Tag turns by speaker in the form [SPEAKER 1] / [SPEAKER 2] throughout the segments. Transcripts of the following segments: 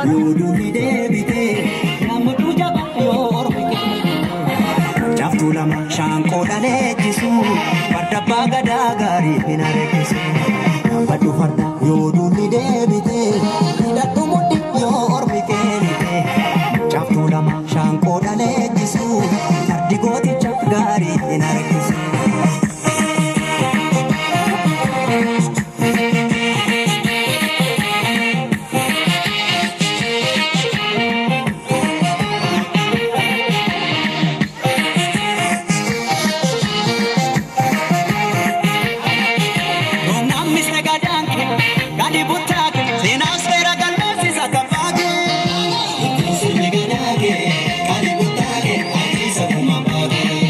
[SPEAKER 1] yoo duulli deebite, namni jabaa yoo ormi kee. Caaftuu lama shaanqoo dhaleechisu, farda abbaa gadaa gaarii hin harkisu. Yaabbadhu farda yoo duulli deebite, hidhadhu mudhi yoo ormi keenite. Caaftuu lama shaanqoo dhaleechisu, fardi gooticha gaarii hin harkisu. Namni sagadaan kee gadi buttaa kee seenaa seera galmeessisa kan baakee. Sirni gadaa kee gadi buttaa kee ati sakuma baakee.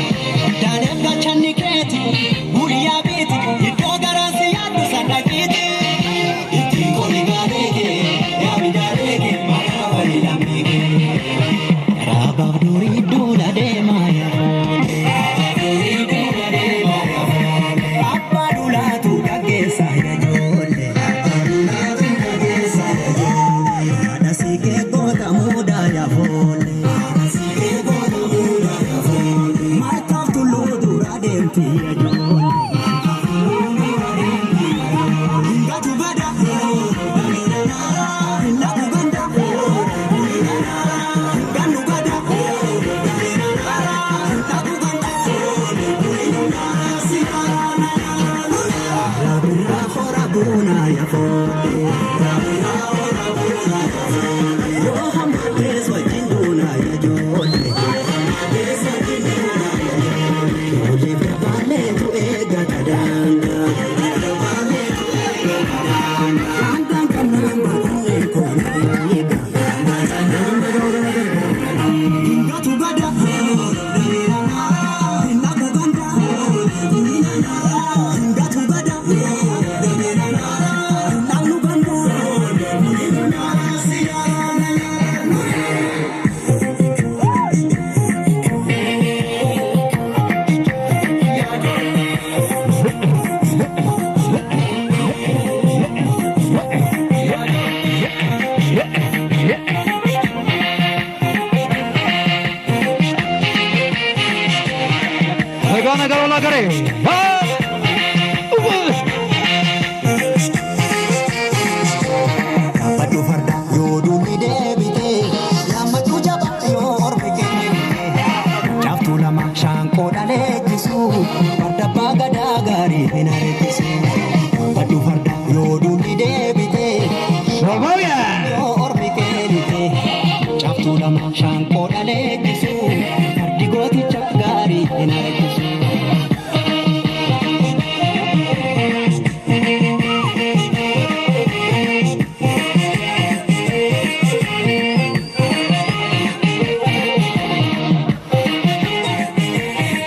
[SPEAKER 1] Daanef gachanni keeti guyyaa biiti iddoo garaan si yaaddu sana kiiti. Ittiin qonni gaalee kee yaami daalee kee maqaa walii lammii kee. Raabaaf durii duula deemaa yaafoolee. Durii duula deemaa yaafoolee. Abbaa duulaatu gaggeessa ijoollee. Abbaa duulaatu gaggeessa ijoollee. Haadha siqee goota muudaa yaafoolee. Haadha siqee goota muudaa yaafoolee. Markaaf tulluu dura deemti ijoollee. Markaaf tulluu dura deemti ijoollee. Gatu gada. Lagu ganda. Gannu gada. Lagu ganda. Rabira hora buna ya fole. Rabira hora buna ya fole. Yoo hammatees wajjin duuna ya joole. Yoo hammatees wajjin duuna ya joole. Joolleef dabaleetu eeggata daangaa. Dabaleetu eeggata daangaa. Daangaan kannaan bahuun koona eega. Daangaan kannaan bahuun koona eega. Gatu gada. Lagu ganda. Gatu gada. Lagu ganda.
[SPEAKER 2] Nagaa nagaa olaa garee.
[SPEAKER 1] Yaabbadhu farda yoo duulli deebite, yaammachuu jabaa yoo ormi kennite. Caaftuu lama shaanqoo dhaleechisu, farda abbaa gadaa gaarii hin harkisu. Yaabbadhu farda yoo duulli deebite,
[SPEAKER 2] Somaaliyaa.
[SPEAKER 1] yoo ormi kennite. Caaftuu lama shaanqoo dhaleechisu, fardi gooticha gaarii hin harkisu.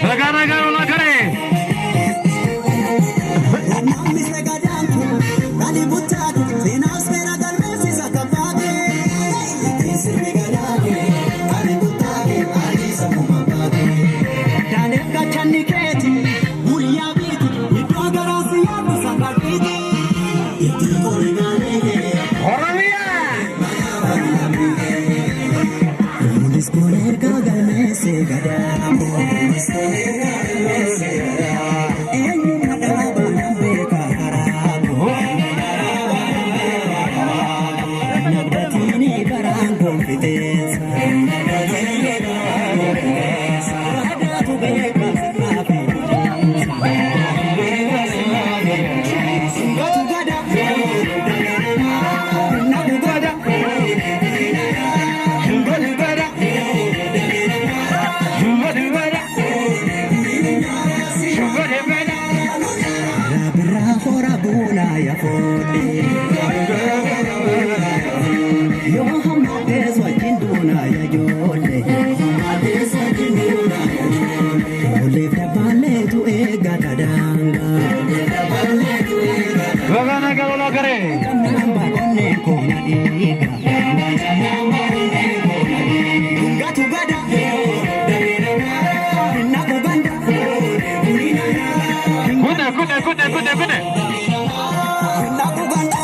[SPEAKER 2] Nagaa nagaa olaa garee.
[SPEAKER 1] Namni sagadaan kun gadi buttaate seenaa seera galmeessisa kan baate. Sirni gadaate gadi buttaate ati sammuma baate. Daanef gachanni keeti guyyaa biiti iddoo garaan si yaaddu sana kiiti. Ittiin qonni gaalee kee.
[SPEAKER 2] Oromiyaa.
[SPEAKER 1] Kunis kun erga galmeesse gadaa. Kunis kun erga galmeesse gadaa. Eenyummaa dhaabaa nan beeka karaa koo. Nabdatini baraan gonfiteessa. Nabdatini baraan gonfiteessa. Adaatu beeka sirnaa fi bulchiinsa. Adaatu beeka sirnaa fi bulchiinsa. Gatu gada. Nagu gada.
[SPEAKER 2] Gadu gada. Gadu gada. Gadu gada.
[SPEAKER 1] Rabira hora buna ya fole. Yoo hammatees wajjin duuna ya joole. Joolleef dabaleetu eeggata daangaa.
[SPEAKER 2] Nagaa nagaa olaa garee.
[SPEAKER 1] Kannaan baadhannee koona dhiiga. Gatu gada. Nagu ganda.
[SPEAKER 2] Kune kune kune kune kune.
[SPEAKER 1] Nagu ganda.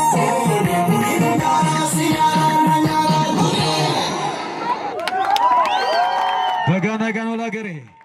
[SPEAKER 2] Baga nagaan ol agaree.